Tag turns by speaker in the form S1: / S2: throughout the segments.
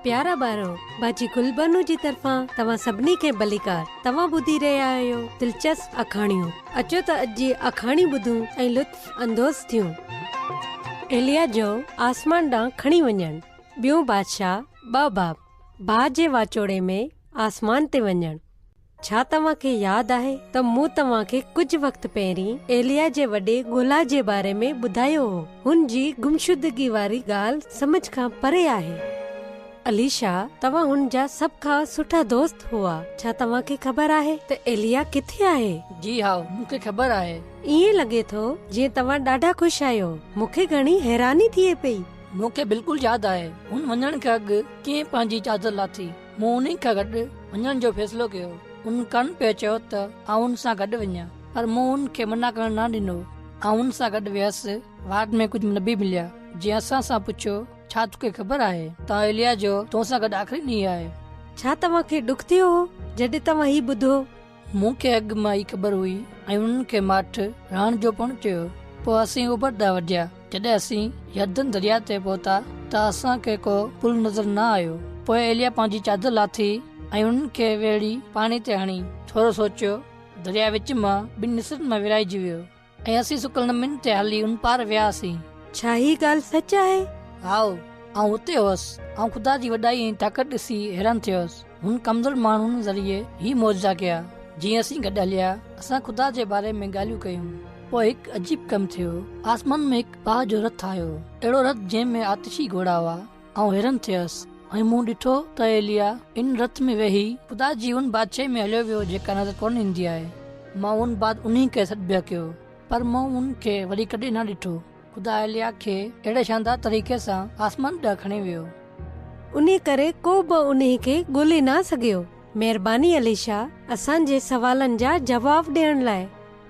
S1: پيارا ٻارو، باجي گل بانو جي طرفان توهان سڀني کي ڀليڪار. توهان ٻڌي رهيا آهيو دلچسپ آکاڻيون. اچو ته اڄ جي آکاڻي ٻڌون ۽ لطف اندوز ٿيون. ايليا جو آسمان ڏانهن کڻي وڃڻ. ٻيون بادشاهه ٻه باب. باهه جي واچوڙي ۾ آسمان تي وڃڻ. ڇا توهان کي ياد آهي ته مون توهان کي ڪجهه وقت پهرين ايليا جي وڏي ڳولا جي باري ۾ ٻڌايو هو؟ هن جي گمشدگي واري ڳالهه سمجهه کان پري آهي. اليشا، توهان هن جا سڀ کان سٺا دوست هئا. ڇا توهان کي خبر آهي ته ايليا ڪٿي آهي؟
S2: جي هائو، مون کي خبر آهي.
S1: ائين لڳي ٿو جيئن توهان ڏاڍا خوش آهيو. مون کي گهڻي حيراني ٿئي پئي.
S2: مون کي بلڪل ياد آهي، هن وڃڻ کان اڳ ڪيئن پنهنجي چادر لاٿي. مون انهي کان گڏ وڃڻ جو فيصلو ڪيو. هن ڪن پئي چيو ته آئون هن سان گڏ وڃان، پر مون هن کي منع ڪرڻ نه ڏنو. آئون هن سان گڏ ويس. واٽ ۾ ڪجهه نبي مليا، جنهن اسان سان پڇيو، ڇا توکي خبر آهي ته ايليا جو تو سان گڏ آخري ڏينهن آهي؟
S1: ڇا توهان کي ڏک ٿيو هو جڏهن توهان هي ٻڌو؟
S2: مون کي اڳ مان ئي خبر هئي ۽ انهن کي ماٺ رهڻ جو پڻ چيو. پوء اسين اوڀر ڏانهن وڌيا. جڏهن اسين يردن درياء تي پهتا ته اسان کي ڪو پل نظر نه آيو. پوء ايليا پنهنجي چادر لاٿي ۽ انهن کي ويڙهي پاڻي تي هڻي ٿورو سوچيو. درياء وچ مان ٻن حصن ۾ ورهائجي ويو. ۽ اسين سڪل نمين تي هلي ان پار وياسين.
S1: ڇا هي ڳالهه سچ آهي؟
S2: هائو، آئون اتي هوس. آئون خدا جي وڏائي ۽ طاقت ڏسي حيران ٿيس. هن ڪمزور ماڻهن ذريعي هي معجزا ڪيا. جيئن اسين گڏ هليا، اسان خدا جي باري ۾ ڳالهيون ڪيون. پوء هڪ عجيب ڪم ٿيو. آسمان ۾ هڪ باهه جو رٿ آيو. اهڙو رٿ جنهن ۾ آتشي گهوڙا هئا. آئون حيران ٿيس ۽ مون ڏٺو ته ايليا ان رٿ ۾ ويهي خدا جي ان بادشاهي ۾ هليو ويو جيڪا نظر ڪونه ايندي آهي. مان ان بعد انهي کي سڏ به ڪيو، پر مون ان کي وري ڪڏهن نه ڏٺو. خدا ايليا کي اهڙي شاندار طريقي سان آسمان ڏانهن کڻي ويو.
S1: انهي ڪري ڪو به انهي کي ڳولي نه سگهيو. مهرباني اليشا، اسان جي سوالن جا جواب ڏيڻ لاء.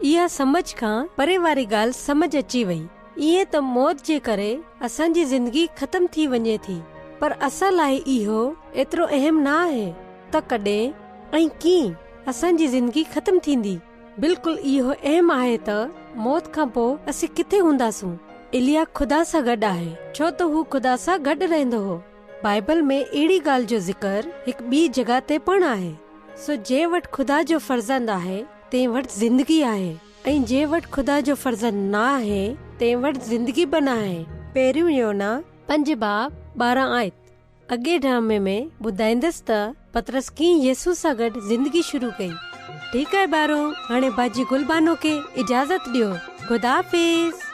S1: اها سمجهه کان پري واري ڳالهه سمجهه اچي وئي. ائين ته موت جي ڪري اسان جي زندگي ختم ٿي وڃي ٿي پر اسان لاء اهو ايترو اهم نه آهي ته ڪڏهن ۽ ڪيئن اسان جي زندگي ختم ٿيندي. بلڪل اهو اهم آهي ته موت کان پوء اسين ڪٿي هونداسون. ايليا خدا سان گڏ آهي ڇو ته هو خدا سان گڏ رهندو هو. بائبل ۾ اهڙي ڳالهه جو ذڪر هڪ ٻي جڳهه تي پڻ آهي. سو جنهن وٽ خدا جو فرزند آهي تنهن وٽ زندگي آهي ۽ جنهن وٽ خدا جو فرزند نه آهي تنهن وٽ زندگي به نه آهي. پهريون يوحنا پنج باب 12 آيت. اڳئين ڊرامي ۾ ٻڌائيندس ته پطرس ڪيئن يسوع سان گڏ زندگي شروع ڪئي. ٺيڪ آهي ٻارو هاڻي باجي گل بانو کي اجازت ڏيو. خدا حافظ.